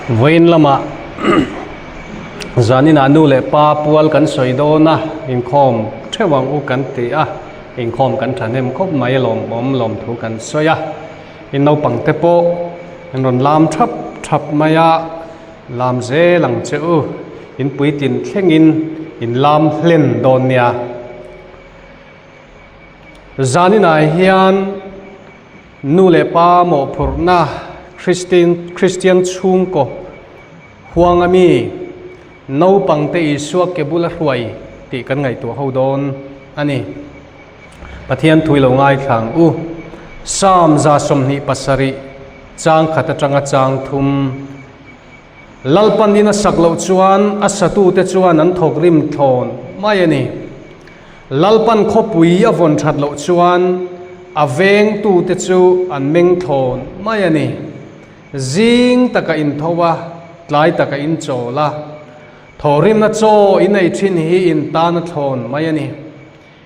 Vawiin lamah zaninah nu leh pa pual kan sawi dawn a, inkhawm theuh ang u kan ti a, inkhawm kan thahnem khawp mai a lawmawm lawmthu kan sawi a, in naupang te pawh an rawn lam thap thap mai a, lam zel ang che u, in puitlin thlengin in lam hlen dawn nia. Zaninah hian Nu leh pa mawhphurhna Kristian Kristian chhungkaw huang a mi naupangte Isua ke bula hruai tih kan ngaihtuah ho dawn a ni. Pathian thui lo ngaithla ang u. Psalm 27 chang khat atanga chang thum. Lalpan in a sak loh chuan a satute chuan an thawk rim thlawn mai a ni. Lalpan khawpui a vawn that loh chuan a vengtute chu an meng thlawn mai a ni. Zing taka intho a, tlai taka inchawl a, thawhrimna chaw in ei thin hi in tan a thlawn mai a ni.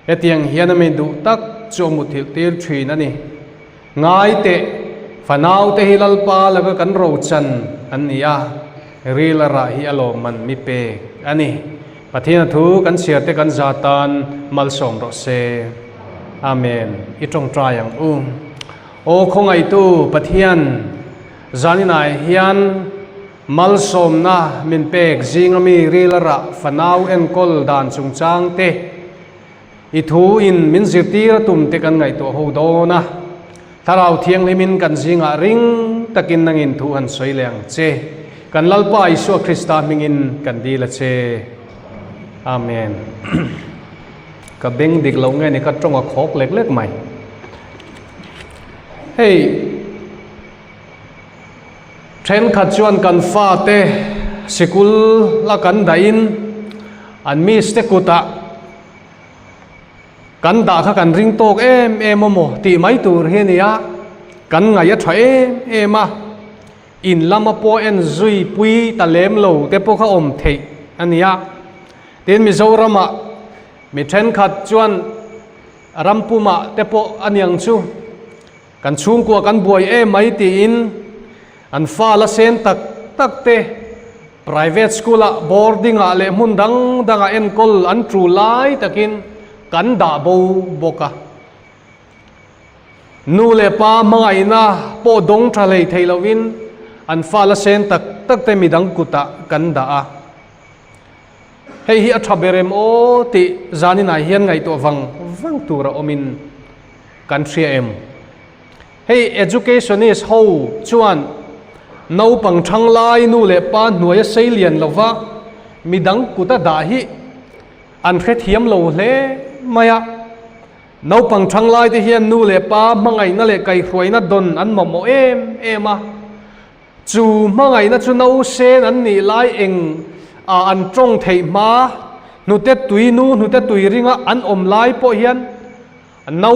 Hetiang hian a mi duh tak chu a muthilh tir thin a ni. Ngai teh, fanaute hi Lalpa laka kan rochan an ni a, ril a rah hi a lawmman mi pek a ni. Pathian a thu kan chhiar te kan za tan malsawm rawh se. Amen. I tawngtai ang u. Aw khawngaihtu Pathian, zaninah hian malsawmna min pek zinga mi ril a rah fanau enkawl dan chungchang te, I thu in min zirtir a tum te kan ngaihtuah ho dawn a, Thlarau Thianghlimin kan zingah ring takin nangin thu han sawi leh ang che. Kan Lalpa Isua Krista hmingin kan dil a che. Amen. Ka beng dik loh nge ni ka tawng a khawk lek lek mai. Hei thenkhat chuan kan fate sikul la kan dahin an miss te kutah Kan dah kha kan ring tawk em em a maw tih mai tur hi a ni a, kan ngaih a tha em em a, in lama pawh en zui pui ta lem lo te pawh kha awm theih a ni a. Tin, Mizoramah mi thenkhat chuan rampumah te pawh a niang chu kan chhungkua kan buai em mai tiin an fa la sen tak tak te, Private school ah boarding ah leh hmun dang dang ah enkawl an tul lai takin kan dah bo bawk a. Nu leh pa hmangaihna pawh dawng tha hlei thei lovin an fa la sen tak tak te midang kutah kan dah a. Hei hi a tha ber em aw tih zaninah hian ngaihtuah vang vang tur a awmin kan hria em? Hei educationist ho chuan naupang thang lai nu leh pa hnuaia sei lian lova midang kuta dah hi an hrethiam lo hle mai a. Naupang thang lai te hian nu leh pa hmangaihna leh kaihhruaina dawn an mamawh em em a. Chu hmangaihna chu nausen an nih lai eng ah an tawng theih hma, hnute tui nu hnute tui ringa an awm lai pawh hian No,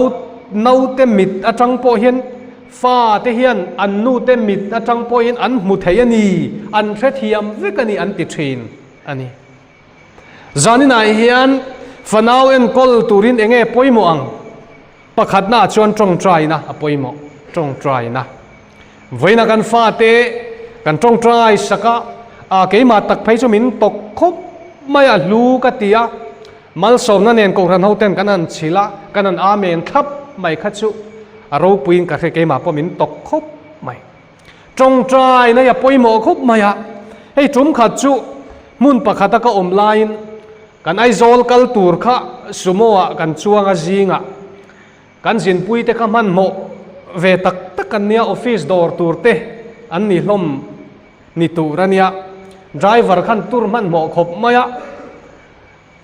naute mit atang pawh hian fa te hian an nute mit atang pawhin an hmu thei a ni, an hrethiam vek a ni an ti thin a ni. Zaninah hian fanau enkawl turin eng nge pawimawh ang? Pakhatnaah chuan tawngtaina a pawimawh, tawngtaina. Vawiina kan fate kan tawngtai sak a, a keimah tak phei chu min tawk khawp mai a, hlu ka ti a, Malsawmna nen Kohhran hoten kan han chhilh a, kan han amen thlap mai kha chu a ropuiin ka hre keimah pawh min tawk khawp mai. Tawngtai na hi a pawimawh khawp mai a, hei tum khat chu hmun pakhata ka awm laiin kan Aizawl kal tur kha sumo ah kan chuang a zingah kan zinpui te kha hmanhmawh ve tak tak an nia office dawr tur te an ni hlawm ni tur a nia, driver khan tur hmanhmawh khawp mai a.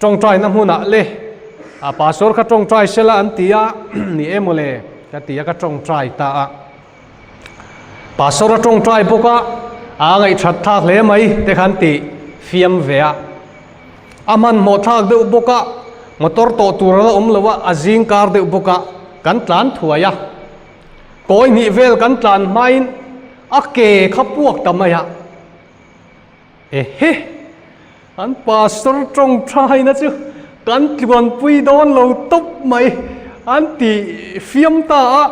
Tawngtaina hmunah le a pastor kha tawngtai sela an ti a, ni e mawle ka ti a ka tawngtai ta a. Pastor a tawngtai bawk a, a ngaihthat thlak hle mai te khan ti fiam ve a. A hmanhmawh thlak deuh bawk a, motor tawh tur a la awm lo a, a zing kar deuh bawk a, kan tlan thuai a. Kawi hnih vel kan tlan hmain a ke kha puak ta mai a. Ehe! An pastor tawngtaina chu kan tluanpui dawn lo tawp mai an ti fiam ta a,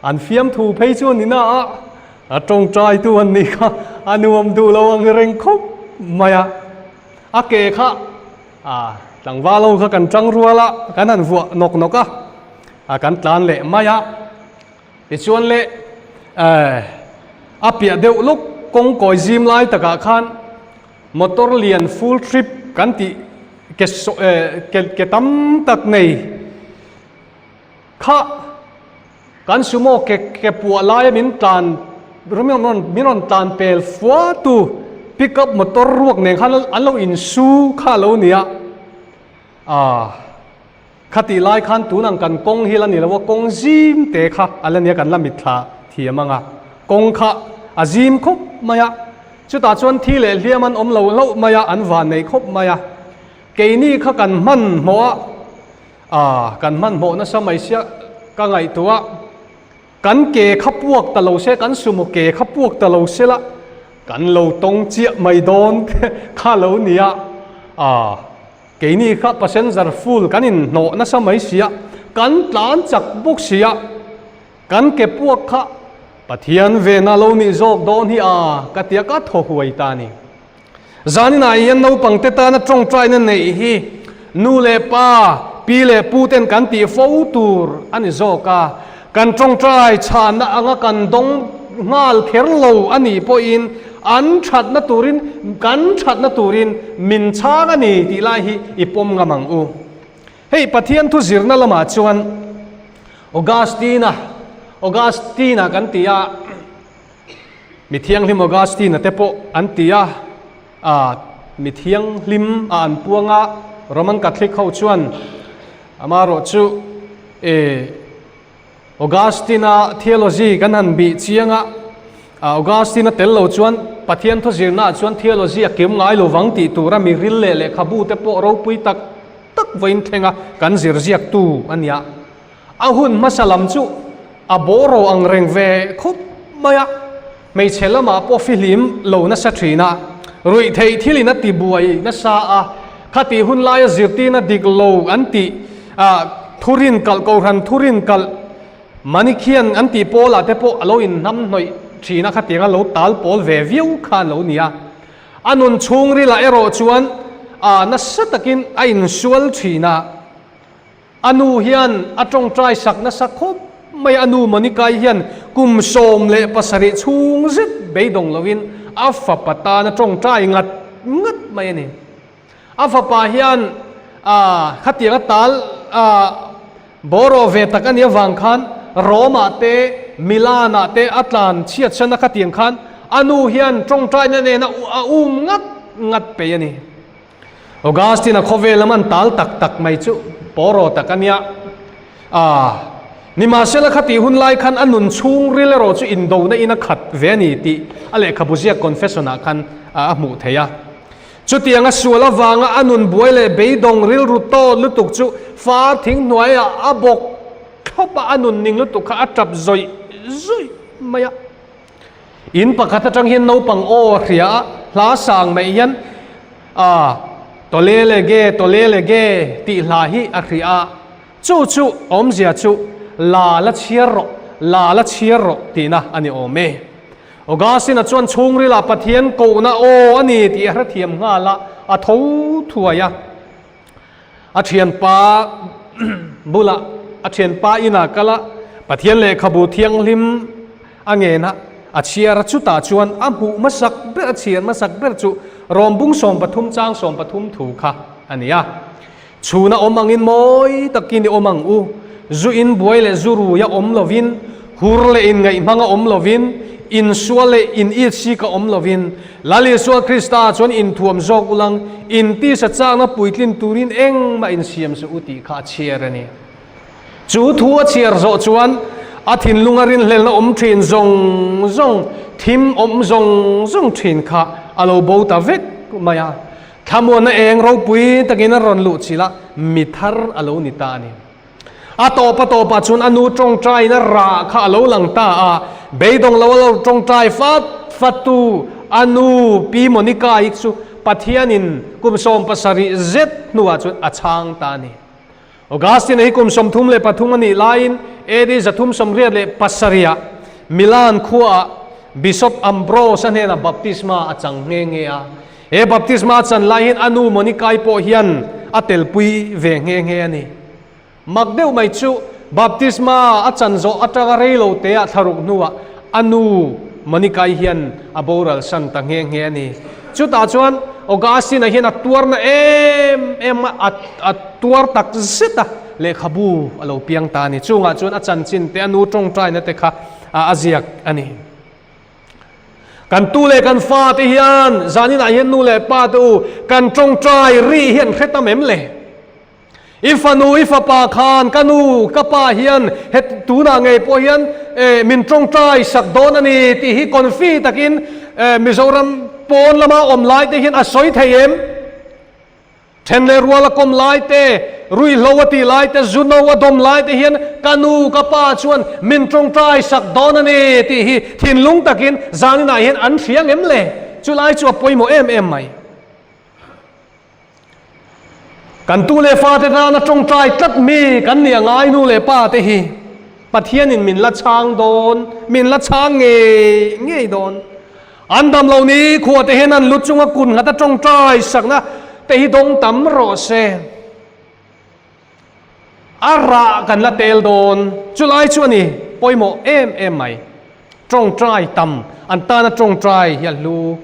an fiamthu phei chu a ni na a. A tawngtaitu an nih kha a nuam duh lo ang reng khawp mai a. A ke kha a tlangval ho kha kan tang rual a, kan han vuah nawk nawk a, a kan tlan leh mai a. Tichuan le a piah deuh lawk kawng kawi zim lai takah khan motor lian full trip kan tih ke ke tam tak nei kha Kan sumo ke ke puah laia min tlan min rawn tlan pel fua tu pick up motor ruak nen khan an lo insu kha a lo ni a, ah khatih lai khan tun ang kan kawng hi la ni lo a, kawng zim te kha a la nia kan la mitthla thiam ang a, kawng kha a zim khawp mai a, chutah chuan thi leh hliam an awm lo hlauh mai a, an van nei khawp mai a, keini kha kan hmanhmawh a. A, kan hmanhmawh nasa mai sia ka ngaihtuah a, kan ke kha puak ta lo se, kan sumo ke kha puak ta lo se la, kan lo tawng chiah mai dawn kha lo nia. A, keini kha passenger full kan inhnawh nasa mai sia, kan tlan chak bawk sia, kan ke puak kha Pathian vena lo nih zawk dawn hi a, ka tia ka thaw huai ta a ni. Zaninah hian naupangte tana tawngtaina neih hi nu leh pa, pi leh pu ten kan tih fo tur a ni zawk a. Kan tawngtai chhanna anga kan dawng nghal kher lo a nih pawhin an thatna turin kan thatna turin min chhang a ni tih lai hi i pawm ngam ang u. Hei Pathian thu zirna lamah chuan Augustine-a, Augustine-a kan ti a, Mi thianghlim Augustine-a te pawh an ti a, a mi thianghlim a an puang a, Roman Catholic ho chuan amaherawh chu e Augustine-a theology kan han bih chiang a, Augustine-a tel lo chuan Pathian thu zirnaah chuan theology a kim ngai lo vang tih tura mi ril leh lehkhabu te pawh ropui tak tak vawiin thlenga kan zir ziaktu a nia. A hun hmasa lam chu a bawraw ang reng ve khawp mai a, hmeichhe lamah pawh fihlim lo nasa thin a, ruih theih thilin a ti buai nasa a, khati hun laia zirtirna dik lo an tih thurin kalh kohhran thurin kalh Manichaean an tih pawlah te pawh a lo inhnam hnawih thin a, khatianga lo tal pawl ve viau kha an lo ni a. A nun chhungrilah erawh chuan nasa takin a insual thin a. A nu hian a tawngtai sak nasa khawp mai a, a nu Monica-i hian kum 17 chhung zet beidawng loin a fapa tan a tawngtai ngat ngat mai a ni. A fapa hian khatiang a tal bawraw ve tak a nih avang khan Rome-ah te Milan-ah te a tlan chhiatsan a khatiang khan a nu hian tawngtaina nena a um ngat ngat pei a ni. Augustine-a khawvel lam an tal tak tak mai chu pawraw tak a nia. A, nimahsela khatih hun lai khan a nun chhungril erawh chu indona in a khat ve a ni tih a lehkhabu ziak confession-ah khan a hmuh theih a. Chutianga sual avanga a nun buai leh beidawng rilru tawt lutuk chu far thing hnuaiah a bawk thlawp a, a nun ning lutuk kha a tap zawih zawih mai a. In pakhat atang hian naupang aw a hria a, hla sang mai hian a Tolele ge, tolele ge tih hla hi a hria a, chu chu awmzia chu la la chhiar rawh, la la chhiar rawh tihna a ni awm e. Augustine-a chuan chhungrilah Pathian kohna aw a ni tih a hrethiam nghal a, a tho thuai a. A thianpa bulah a thianpa inah kal a, Pathian lehkhabu thianghlim a ngen a, a chhiar a, chutah chuan a hmuh hmasak ber, a chhiar hmasak ber chu Rawmbung 13 chang 13 thu kha a ni a. Chhuna awm angin mawi takin i awm ang u, zu in buai leh zu rui a awm lovin, hur leh inngaih hmang a awm lovin, insual leh in it sik a awm lovin, Lal Isua Krista chuan inthuam zawk ulang, intisa chakna puitlin turin engmah insiam suh u tih kha a chhiar a ni. Chu thu a chhiar zawh chuan a thinlunga rinhlelna awm thin zawng zawng, thim awm zawng zawng thin kha a lo bo ta vek mai a. Thlamuanna eng ropui takin a rawn luh chilh a, mi thar a lo ni ta a ni. A tawp a tawpah chuan a nu tawngtaiin a rah kha a lo lang ta a, beidawng lo a lo tawngtai fat fat tu a nu Pi Monica-i chu Pathianin kum 70 zet hnuah chuan a chhang ta a ni. Augustine-a hi kum 33 a nih laiin AD 387ah Milan khuaah Bishop Ambrose-a hnenah baptisma a chang nghe nghe a. He baptisma a chan lai hian a nu Monica-i pawh hian a telpui ve nghe nghe a ni. Mak deuh mai chu baptisma a chan zawh atanga rei lo teah thlaruk hnuah a nu Monica-i hian a boral san ta nghe nghe a ni. Chutah chuan Augustine-a hian a tuarna em em a, a tuar tak zet a, lehkhabu a lo piang ta a ni. Chungah chuan a chanchin te, a nu tawngtaina te kha a ziak a ni. Kan tu leh kan fa te hian zaninah hian nu leh pa te u kan tawngtai ri hi an hre tam em le? I fanu i fapa khan ka nu ka pa hian het tunah ngei pawh hian min tawngtai sak dawn a ni tih hi confi takin Mizoram pawn lama awm lai te hian a sawi thei em? Then leh rual a kawm lai te, ruihhlo a tih lai te, zu no a dawm lai te hian ka nu ka pa chuan min tawngtai sak dawn a ni tih hi thinlung takin zaninah hian an hria ngem le? Chulai chu a pawimawh em em mai. Kan tu leh fate tana tawngtai tlat mi kan nih a ngai nu leh pa te hi Pathianin min la chhang dawn, min la chhang ngei ngei dawn. An dam lo ni khua te hian an lu chunga kun nghat a tawngtai sakna te hi dawng tam rawh se. A rah kan la tel dawn. Chulai chu a ni pawimawh em em mai. Tawngtai tam an tana tawngtai hi a hlu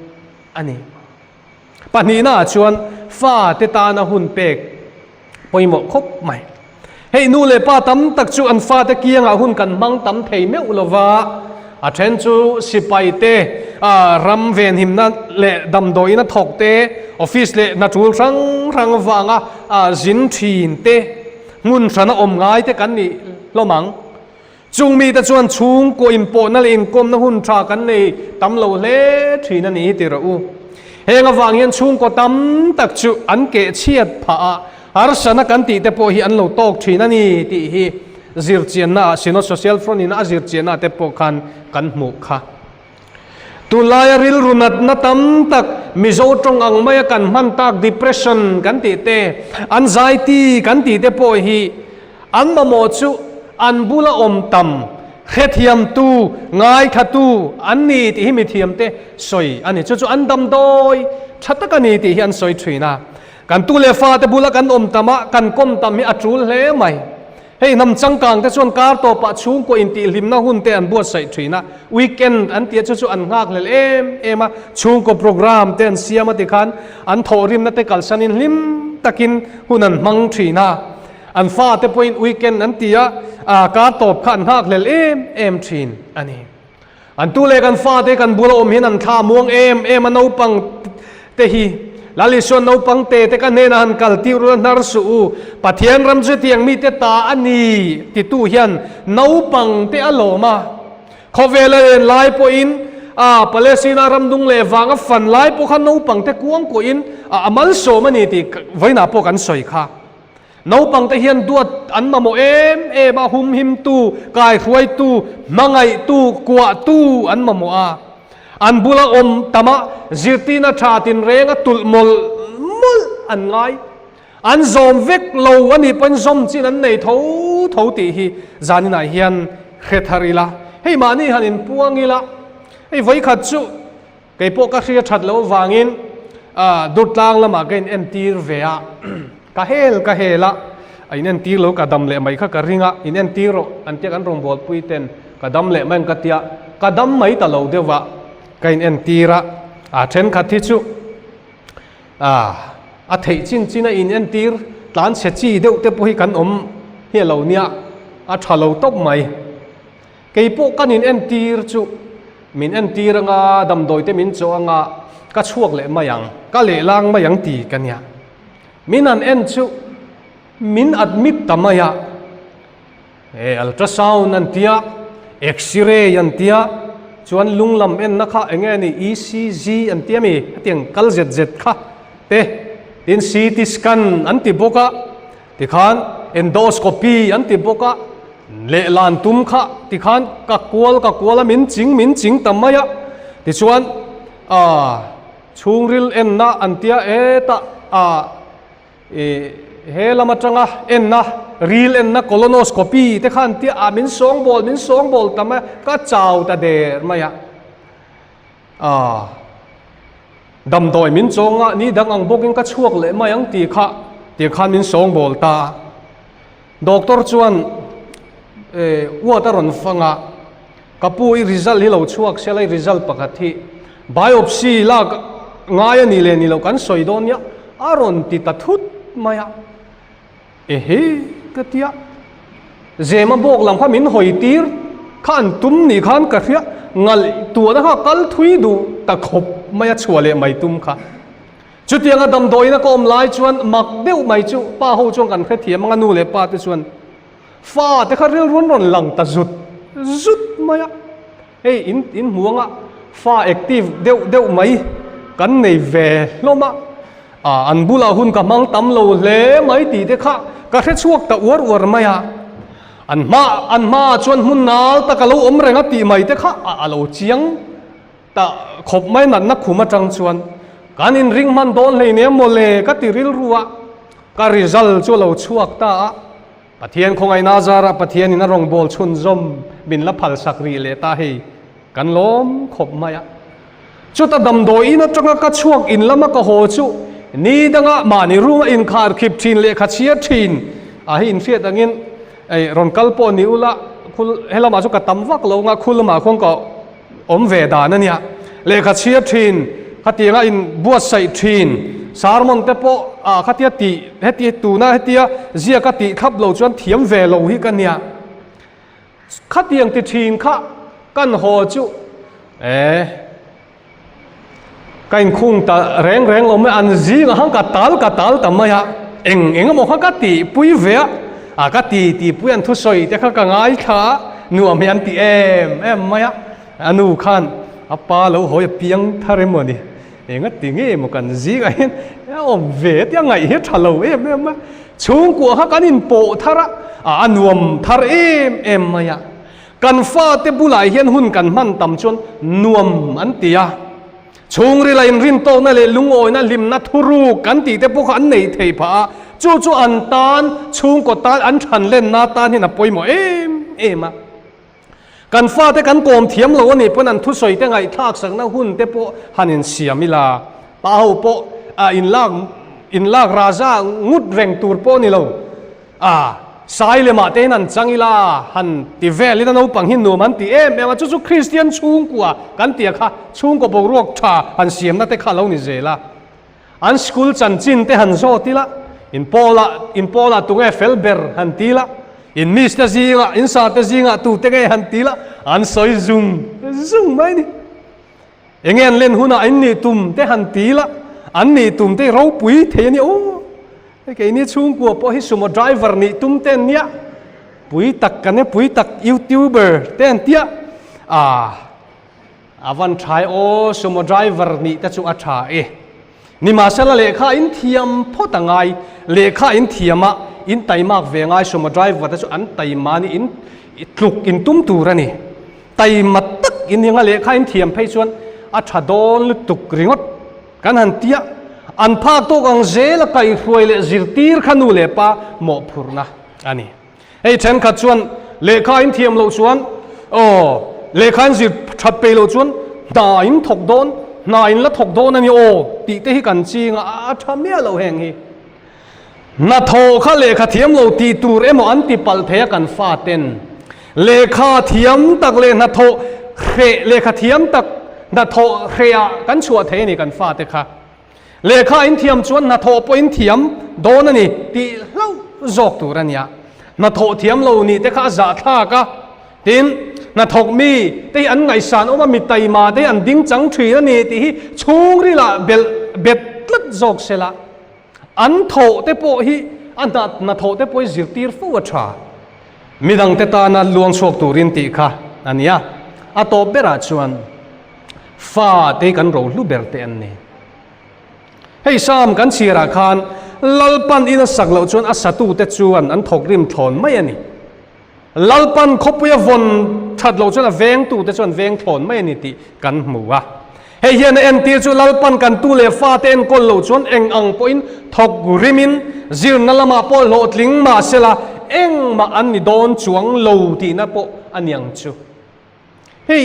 a ni. Pahnihna ah chuan fa te tana hun pek pawimawh khawp mai. Hei nu leh pa tam tak chu an fate kiangah hun kan hmang tam thei meuh lo va, a then chu sipai te, ram venhimna leh damdawiin a thawk te, office leh hna tul hrang hrang vanga zin thin te, hmun hrana awm ngai te kan nih hlawm ang. Chung mite chuan chhungkaw inpawhna leh inkawmna hun tha kan nei tam lo hle thin a ni hi ti rawh u. Heng avang hian chhungkaw tam tak chu an keh chhiat phah a, harsana kan tih te pawh hi an lo tawk thin a ni tih hi zirchianna ah Synod Social Front in a zirchianna te pawh khan kan hmuh kha. Tunlaia rilru natna tam tak Mizo tawng ang maia kan hman tak depression kan tih te, anxiety kan tih te pawh hi an mamawh chu an bula awm tam, hrethiamtu, ngaithatu an ni tih hi mithiamte sawi a ni. Chu chu an damdawi tha tak a ni tih hi an sawi thin a. Kan tu leh fate bula kan awm tam a, kan kawm tam hi a tul hle mai. Hei hnam changkang te chuan kar tawpah chhungkaw intihhlimna hun te an buatsaih thin a, weekend an tih a chu chu an nghakhlel em em a, chhungkaw program te an siam a tikhan an thawhrimna te kalsanin hlim takin hun an hmang thin a, an fate pawhin weekend an ti a, kar tawp kha an nghakhlel em em thin a ni. An tu leh kan fate kan bula awm hian an thla muang em em a naupang te hi Lal Isuan naupang te te ka hnenah han kal tir ula hnar suh u Pathian ram chu tiang mite ta a ni titu hian naupang te a lawm a khawvel a len lai pawhin a Palestina ram dung leh vang a fan lai pawh kha naupang te kuang kuahin a malsawm a ni tih vawiinah pawh kan sawi kha. Naupang te hian duat an mamawh em em a, humhimtu, kaihruaitu, hmangaihtu, kuahtu an mamawh a. An bula awm tam a, zirtirna tha tinreng a tulh mawlh mawlh an ngai. An zawm vek lo a nih pawhin zawm chin an nei tho tho tih hi zaninah hian hre thar ila, hei mahni han inpuang ila, hei vawikhat chu Kei pawh ka hria that loh avangin Durtlang lamah ka inentir ve a, ka hel ka hel a, a inentir lo ka dam leh mai kha ka ring a, inentir rawh an tia kan rawngbawlpui ten ka dam leh mai ang ka tia, ka dam mai ta lo deuh a, ka inentir a, a thenkhat hi chu a theih chin chin a inentir tlan chhe chi deuh te pawh hi kan awm hi a lo nia, a tha lo tawp mai. Kei pawh kan in entir chu min entir anga damdawi te min chawh anga ka chhuak leh mai ang, ka lehlang mai ang ti ka nia. Min han en chu min admit ta mai a, e ultrasound an tia, x-ray an tia, chuan lung lam enna kha eng nge ni ECG an tia mi hetiang kal zet zet kha te, tin CT scan an ti bawk a. Tikhan endoscopy an ti bawk a, lehlan tum kha tikhan ka kual ka kual a, min ching min ching ta mai a. Tichuan aah chhungril enna an tia hetah aah ih he lam atanga enna ril enna colonoscopy te kha an tia ah min sawngbawl min sawngbawl ta mai a, ka chau ta der mai a. Aaa damdawi min chawng a, ni dang ang bawkin ka chhuak leh mai ang tih kha tih khan min sawngbawl ta a. Doctor chuan eh ward a rawn fang a, ka pu i result hi lo chhuak se la i result pakhat hi biopsy lak ngai a nih leh ni loh kan sawi dawn nia a rawn ti ta thut mai a. Ehe ka tia, Zema bawk lam kha min hawi tir kha an tum nih khan ka hria, ngaihtuahna kha kal thui duh ta khawp mai a chhuah leh mai tum kha. Chutianga damdawiina ka awm lai chuan mak deuh mai chu pa ho chuan kan hrethiam ang a nu leh pa te chuan fa te kha rilru an rawn lang ta zut zut mai a, hei in in hmu anga fa active deuh deuh mai kan nei ve hlawm a, ah an bulah hun ka hmang tam lo hle mai tih te kha ka hre chhuak ta uar uar mai a, an hma an hmaah chuan hmun nal tak a lo awm reng a tih mai te kha a lo chiang. Tah khawp mai natna khum atang chuan kan inring hman dawn hleinem maw le ka ti rilru a, ka result chu a lo chhuak ta a, Pathian khawngaihna zarah Pathianin a rawngbâwl chhunzawm min la phalsak rih leh ta hei kan lawm khawp mai a. Chuta damdawi in atanga ka chhuak in lama ka haw chu ni danga mahni room a inkhar khip thin lehkha chhiar thin a hi inhriat angin ei rawn kal pawh ni ula khul helamah chu ka tam vak lo anga khul lamah khuan ka Awm ve dan a nia. Lehkha chhiar thin, khatianga in buatsaih thin, sermon te pawh ah khatia tih heti tuna hetia ziaka tih thlap lo chuan thiam ve lo hi ka nia. Khatiang ti thin kha kan haw chu eh ka inkhung ta reng reng lo mai, an zingah khan ka tal ka tal ta mai a, eng eng emaw kha ka tihpui ve a, a ka ti tihpui an thusawi te kha ka ngaithla a, nuam hi an ti em em mai a, a nu khan a pa lo hawi a piang thar emaw ni, eng a ti nge maw kan zingah hian a awm ve tia ngaih hi a tha lo em em a, chhungkua kha kan inpawh thar a, a nuam thar em em mai a. Kan fate bulah hian hun kan hman tam chuan nuam an ti a, chhungrila inrintawkna leh lungawina hlimna thuruk kan tih te pawh kha an nei thei phah a, chu chu an tan, chhungkaw tan, an thanlenna tan hian a pawimawh em em a. Kan fate kan kawm thiam lo a nih pawn an thusawi te ngaihthlak sakna hun te pawh han insiam ila, pa ho pawh inlak inlak raza ngut reng tur pawh a ni lo. A, sai lemah te hian an chang ila, han ti vel ila naupang hi nuam an ti em em a, chu chu Kristian chhungkua kan tih a kha, chhungkaw boruak tha han siamna te kha a lo ni zel a. An school chanchin te han zawt ila, in pawlah, in pawlah tunge fel ber han ti ila, in miss te zingah, in sar te zingah tute nge han ti ila, an sawi zung zung mai a ni. Enge an len hunah in nih tum te han ti ila, an nih tum te hi ropui thei a nia aw. Hei keini chhungkua pawh hi sumo driver nih tum te an nia, pui tak kan e pui tak youtuber te an tia, ah a van tha e aw sumo driver nih te chu a tha e. Nimahsela lehkha in thiam phawt a ngai, lehkha in thiam a in taimak ve ngai sumo driver te chu an taima ni in tluk in tum tur a ni. Taima tak in eng a lehkha in thiam phei chuan a tha dawn lutuk ringawt kan han tia, an phak tawk ang zel a kaihhruai leh zirtir kha nu leh pa mawhphurhna a ni. Hei thenkhat chuan lehkha in thiam loh chuan aw lehkha in zir that peih loh chuan hna in thawk dawn, hna in la thawk dawn a ni aw tih te hi kan ching a, a tha miah loh heng hi. Hnathawh kha lehkha thiam lo tih tur emaw an ti palh thei a kan faten lehkha thiam tak leh hnathawh hreh lehkha thiam tak hnathawh hrehah kan chhuah thei a ni kan fate kha. Lehkha in thiam chuan hnathawh pawh in thiam dawn a ni tih hlauh zawk tur a nia. Hnathawh thiam lo nih te kha a zahthlak a, tin hnathawk mi te hi an ngaihsan awm a, mi taima te hi an ding chang thin a ni tih hi chhungrilah belh bet tlat zawk sela. An thawh te pawh hi a hna hnathawh te pawh hi zirtir fo a tha. Midang te tana luang chhuak turin tih kha a ni a. A tawp berah chuan fa te hi kan rohlu ber te an ni. Hei Sam kan chhiarah khan Lalpan in a sak loh chuan a satute chuan an thawkrim thlawn mai a ni. Lalpan khawpuia vawn that loh chuan a vengtute chuan veng thlawn mai a ni tih kan hmu a. Hei hian a entir chu Lalpan kan tu leh fate enkawl loh chuan eng ang pawhin thawk rimin zirna lamah pawh hlawhtling mah sela engmah an ni dawn chuang lo tihna pawh a ni ang chu. Hei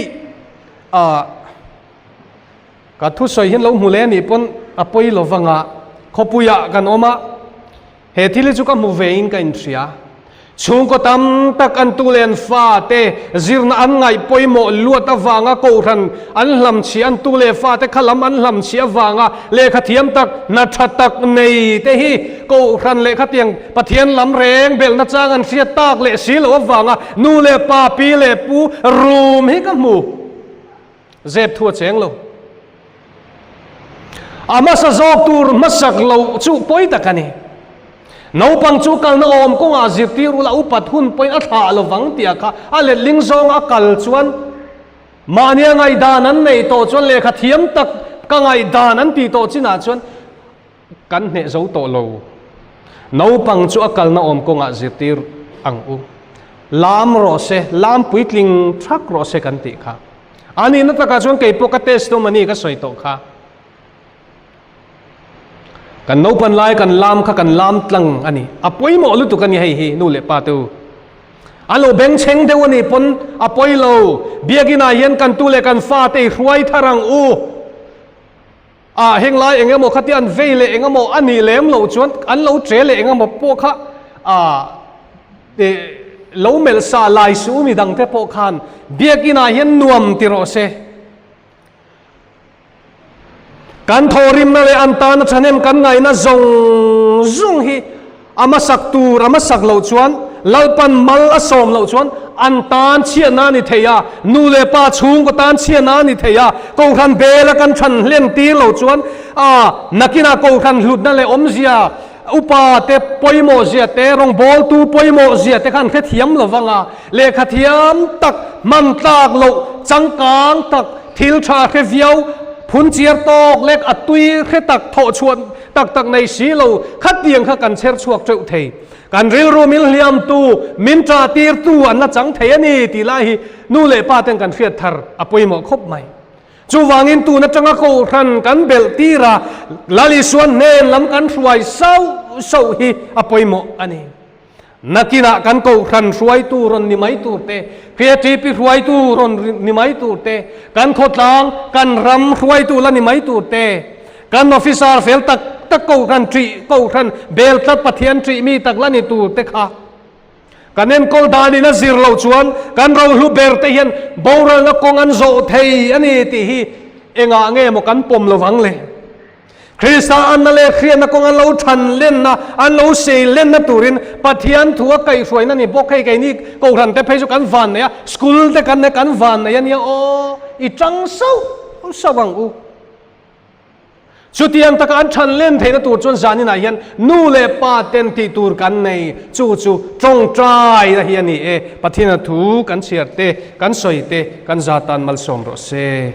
ah. Ka thusawi hian lo hmu leh a nih pawn a pawi lo vanga khawpuiah kan awm a, he thil hi chu ka hmu vein ka inhria. Chhungkaw tam tak an tu leh an fate zirna an ngaih pawimawh luat avanga kohhran an hlamchhiah, an tu leh fate kha lam an hlamchhiah avanga lehkha thiam tak, hna tha tak nei te hi kohhran lehkha tiang Pathian lam reng belhna chang an hriat tak leh si loh avanga nu leh pa, pi leh pu rum hi ka hmu. Zep thu a cheng lo. A hmasa zawk tur hmasak loh chu pawi tak a ni. Naupang chu kalna awm kawngah zirtir ula upat hun pawhin a thlah lovang tih a kha a letling zawnga a kal chuan mahnia ngaihdan an neih tawh chuan lehkha thiam tak ka ngaihdan an tih tawh chinah chuan Kan hneh zo tawh lo. Naupang chu a kalna awm kawngah zirtir ang u. Lam rawh se, lam puitling thak rawh se kan tih kha. A nihna takah chuan kei pawh ka testimony ka sawi tawh kha. Kan naupan lai kan lam kha kan lam tlang a ni. A pawimawh lutuk a ni hei hi nu leh pa te u. A lo bengchheng deuh a nih pawn a pawi lo. Biakinah hian kan tu leh kan fate i hruai thar ang u. Ah heng lai eng emaw khatia an vei leh eng emaw a nih lem loh chuan an lo che leh eng emaw pawh kha ah eh lo melh sa lai suh mi dang te pawh khan biakin ah hian nuam ti rawh se. Kan thawhrimna leh an tana thahnem kan ngaihna zawng zawng hi A hmasak tur a hmasak loh chuan Lalpan mal a sawm loh chuan an tan chhiatna a ni thei a, nu leh pa chhungkaw tan chhiatna a ni thei a, Kohhran bela kan than hlen tir loh chuan a nakinah Kohhran hlutna leh awmzia, upa te pawimawh zia te, rawngbawltu pawimawh zia te kha an hrethiam lo vang a, lehkha thiam tak, hman tlak loh, changkang tak, thil tha hre viau, phunchiar tawk lek a tui hre tak thawh chhuah Tak tak nei si lo, khatiang kha kan chher chhuak teuh thei. Kan rilru min hliamtu, min ṭah tirtu an la chang thei a ni tih lai hi nu leh pa ten kan hriat thar a pawimawh khawp mai. Chuvangin tun atanga kohhran kan belh tir a, Lal Isuan hnen lam kan hruai sauh sauh hi a pawimawh a ni. Nakinah kan kohhran hruaitu rawn ni mai tur te, KTP hruaitu rawn ni mai tur te, kan khawtlang, kan ram hruaitu la ni mai tur te, kan officer fel tak tak kohhran ṭih, kohhran bel tlat Pathian ṭih mi tak la ni tur te kha kan enkawl danin a zir loh chuan kan rohlu ber te hian boralna kawng an zawh thei a ni tih hi engah nge maw kan pawm lo vang le? Krista anna leh hriatna kawng an lo than lenna, an lo sei lenna turin Pathian thu a kaihhruaina ni bawk. Hei keini Kohhran te phei chu kan van nei a, school te kan nei kan van nei a nia aw, i tang sauh sauh ang u. Chutiang taka an than len theihna tur chuan zaninah hian nu leh pa ten tih tur kan nei, chu chu tawngtaina hi a ni e. Pathiana thu kan chhiar te, kan sawi te, kan za tan malsawm rawh se.